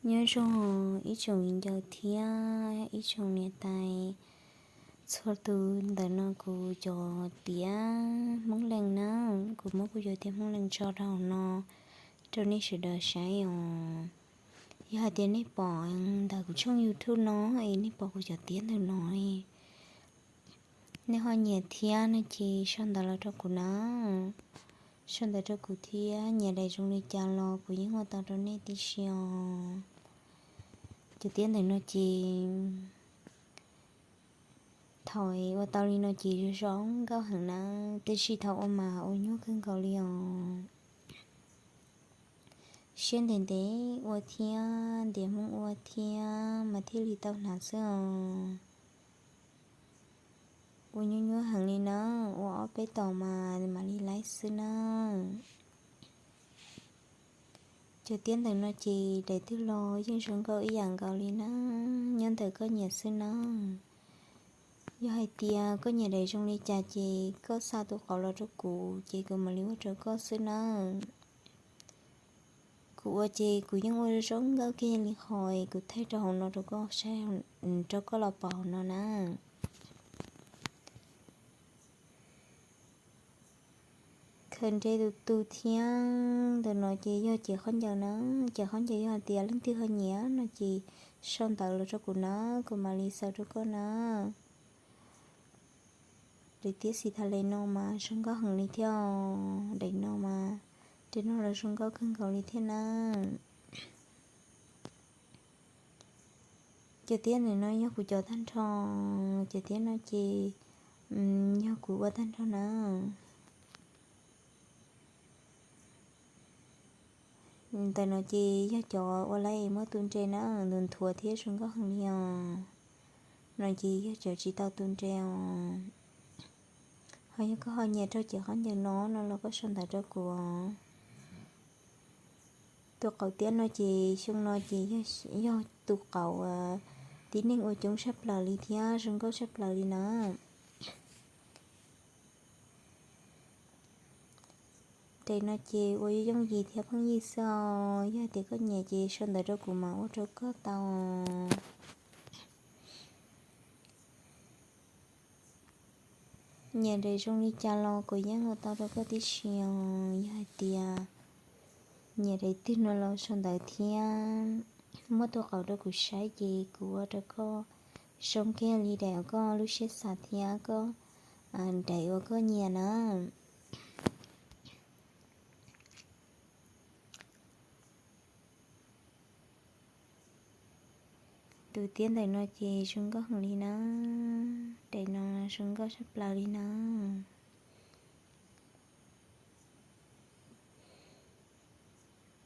Nyob zoo ib tsoom viv ncaus thiab ib tsoom niam tais txhua tus, ntawm no kuv cov tiav Hmoob Leej na, kuv muab kuv cov tiav Hmoob Leej tso rau hauv no rau nej sawv daws saib os. Yog hais tias nej pom ntawm kuv tshooj YouTube no es nej pom kuv cov tiav ntawm no, nej ho nyiam thiab no ces sau ntawv los rau kuv na. Sau ntawv rau kuv thiab, nyiam daim zoo li cas los kuv yeej ua tau rau nej tib si os. Cov tiav ntawm no ces thaum ua tau li no ces zoo nkauj heev na, tiam sis thaum ua mas ua nyuaj kawg nkaus li os. Siab ntev ntev ua thiab ntiav Hmoob ua thiab mas thiaj li tau hnav xwb os. Ua nyuaj nyuaj heev li na, ua ob peb tom mas mam li laib xwb na. Cov tiav ntawm no ces daim twg los yeej zoo nkauj ib yam nkaus li na, nyob ntawm koj nyiam xwb na. Yog hais tias koj nyiam daim zoo li cas ces koj xa tus qauv los rau kuv ces kuv mam li ua rau koj xwb na. Kuv ua ces kuv yeej ua zoo nkauj kiag li qhov kuv thaij rau hauv no rau koj saib, rau koj los pom hauv no na. Khaws nres tus tu thiab. Ntawm no ces yog cev khaub ncaws na, cev khaub ncaws yog hais tias leej twg ho nyiam no ces sau ntawv los rau kuv na, kuv mam li xaws rau koj na. Daim tiab xis tha les no mas zoo nkauj heev li thiab os, daim no mas, daim no los zoo nkauj kawg nkaus li thiab na. Cov tiab ntawm no yog kuv cov tag nrho, cov tiab no ces yog kuv ua tag nrho na. Ntawm no ces yog cov ua laib muab tu nres na, nthuav nthuav thiab zoo nkauj heev li os. No ces yog cov tsis tau tu nres os. Ho yog koj ho nyiam rau cev khaub ncaws no no los koj sau ntawv rau kuv os. Tus qauv tiab no ces xyoo no ces yog tus qauv tib neeg ua coob tshaj plaws li thiab zoo nkauj tshaj plaws li na. Daim no ces ua yooj yooj yim thiab pheej yig xwb os. Yog tias koj nyiam ces sau ntawv rau kuv mam ua rau koj tau. Nyiam daim zoo li cas los kuv yeej ua tau rau koj tib si os. Yog hais tias nyiam daim twg no los sau ntawv thiab muab tus qauv rau kuv saib ces kuv ua rau koj zoo kiag li daim uas koj lub siab xav thiab koj, daim uas koj nyiam na. Tus tiab ntawm no ces zoo nkauj heev li na, daim no zoo nkauj tshaj plaws li na.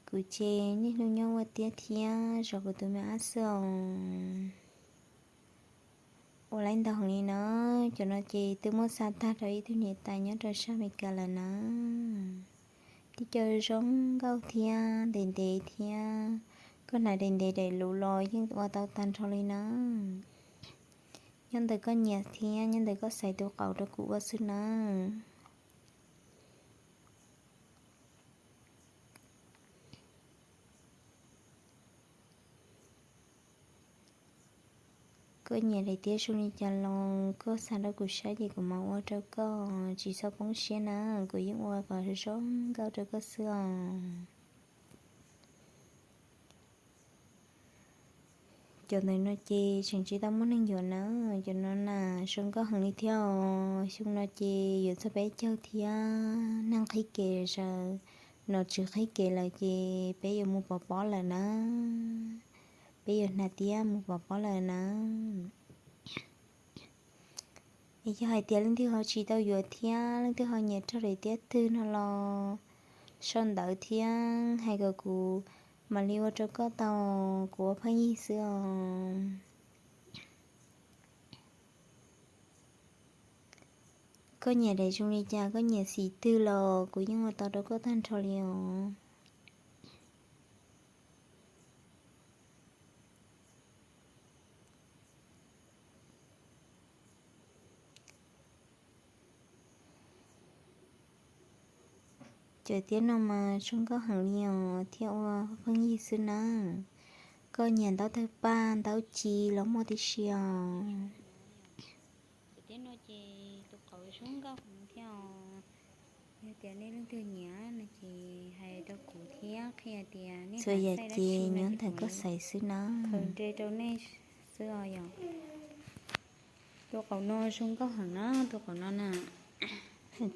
Kuv ces niaj hnub nyob ua tiab thiab zov kuv tus me ab xwb os. Ua laib ntau heev li na, cov no ces twb muab xa tag rau ib tug niam tais nyob rau sab Amelikas lawm na. Tib co zoo nkauj thiab ntev ntev thiab, koj hnav daim ntev daim luv los yeej ua tau tag nrho li na. Nyob ntawm koj nyiam thiab nyob ntawm koj xaiv tus qauv rau kuv ua xwb na. Koj nyiam daim tiab zoo li cas los koj xa rau kuv saib ces kuv mam ua rau koj, tsis txhob poob siab na, kuv yeej ua kom zoo nkauj rau koj xwb os. Cov ntawm no ces tseem tsis tau muaj neeg yuav na, cov no na zoo nkauj heev li thiab os. Xyoo no ces yuav txog peb caug thiab, neeg qhib kev zaws, nom tswv qhib kev lawm ces peb yuav mus pov pob lawm na, peb yuav hnav tiab mus pov pob lawm na. Es yog hais tias leej twg ho tsis tau yuav thiab leej twg ho nyiam rau daim tiab twg no los sau ntawv thiab hais kom kuv mam li ua rau koj tau, kuv ua pheej yig xwb os. Koj nyiam daim zoo li cas, koj nyiam xim twg los kuv yeej ua tau rau koj tag nrho li os. Cov tiab no mas zoo nkauj heev li os thiab ua pheej yig xwb na. Koj nyiam ntaub tawg paj ntaub ci los muaj tib si os. Ces thiab no ces tus qauv zoo nkauj heev thiab os. Yog tias nej leej twg nyiam no ces hais rau kuv thiab qhia tias nej txhua yam ces nyob ntawm koj xaiv xwb na. Khaws nres rau nej xwb os yom. Tus qauv no zoo nkauj heev na, tus qauv no na.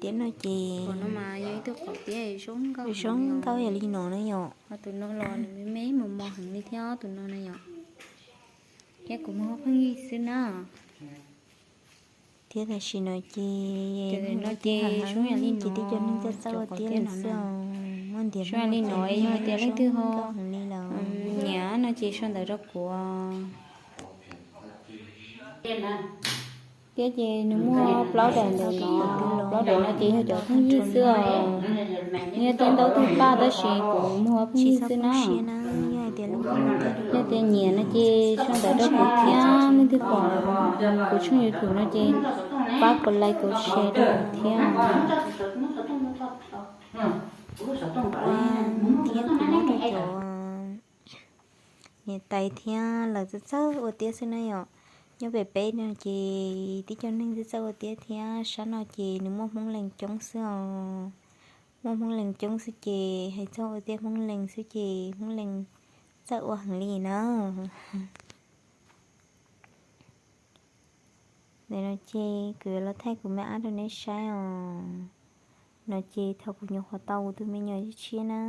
Tiab no ces qauv no mas yog ib tug qauv tiab zoo nkauj zoo nkauj yog li no na yom. Ho tus no los nws me me mos mos heev li thiab tus no na yom. Thiab kuv muag pheej yig xwb na. Thiab tam sim no ces no ces zoo yam li no ces tib co neeg txawj txawj ua tiab lawm xwb os. Muaj ntiav zoo yam li no, yog tias leej twg ho nyiam no ces sau ntawv rau kuv. Thiab ces nws muaj plaub daim ntawm no, plaub daim no ces yog cov pheej yig xwb os. Nws yog tiab ntaub tawg paj tab sis kuv muag pheej yig xwb na. Yog tias nyiam no ces sau ntawv rau kuv thiab, leej twg pom kuv tshooj YouTube no ces pab kuv like kuv share rau kuv thiab. Thiab kuv muab rau cov niam tais thiab lawv txawj txawj ua tiab xwb na yom. Nyob pem peb no ces tib co neeg txawj txawj ua tiab thiab sab no ces nws muaj Hmoob Lees coob xwb os. Muaj Hmoob Lees coob xwb ces hais txog ua tiab Hmoob Lees xwb ces Hmoob Lees txawj ua heev li na. Ntawm no ces kuv yuav los thaij kuv me ab rau nej saib os. No ces thaum kuv nyuam qhuav tau kuv tus me nyuam tshiab na.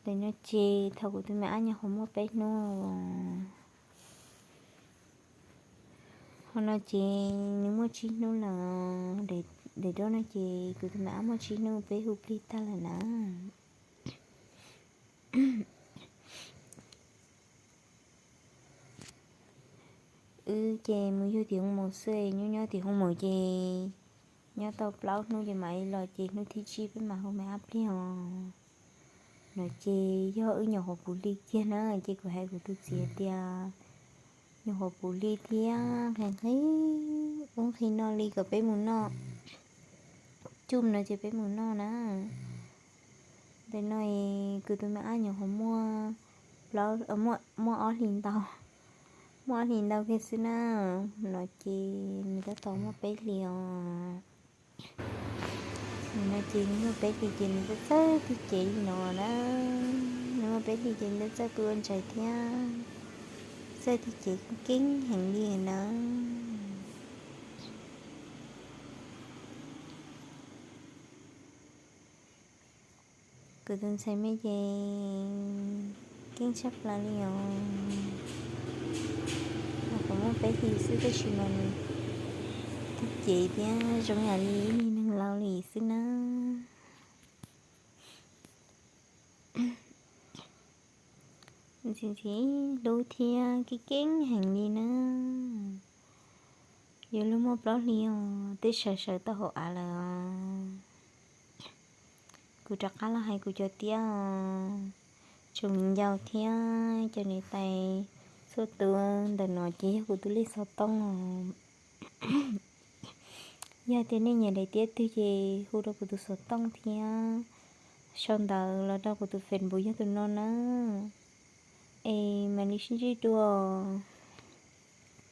Ntawm no ces thaum kuv tus me ab nyuam qhuav muaj peb hnub. Ho no ces nws muaj tsib hnub lawm. Daim duab no ces kuv tus me ab muaj tsib hnub peb hu plig tag lawm na. Wb ces mus yug tim hoo maum xwb, nyob nyob tim hoo maum ces nyob tau plaub hnub ces mam li los ces hnub thib tsib peb mam hu me ab pliag os. No ces yog wb nyuam qhuav puv hli kiag na ces kuv hais kuv tus txiv tias nyuam qhuav puv hli thiab nqhis nqhis ub nqhis no li kom peb mus noj. Cub no ces peb mus noj na. Ntawm no kuv tus me ab nyuam qhuav muaj, muaj ob hlis ntau, muaj ob hlis ntau kiag xwb na. No ces nws tab tom muaj peb hlis os. No ces nws muaj peb hlis ces nws txawj txawj tig cev li no na. Nws muaj peb hlis ces nws txawj pw ua ntsaim thiab txawj tig cev keeb heev li na. Kuv tus ntxhais me ces keeb tshaj plaws li os. Kuv muaj peb hlis xwb tab sis mas nws tig cev thiab zoo yam li ib niag neeg laus li xwb na. Ntxim ntxim hlub thiab keeb keeb heev li na. Yuav luag muaj plaub hlis os, twb sawv sawv tau hauv av lawm os. Kuv rov qab los hais kuv cov tiab os, tsoom viv ncaus thiab cov niam tais txhua tus, ntawm no ces yog kuv tus lej xov tooj os. Yog tias nej nyiam daim tiab twg ces hu rau kuv tus xov tooj thiab sau ntawv los rau kuv tus Facebook yog tus no na. Es mam li sib ntsib dua.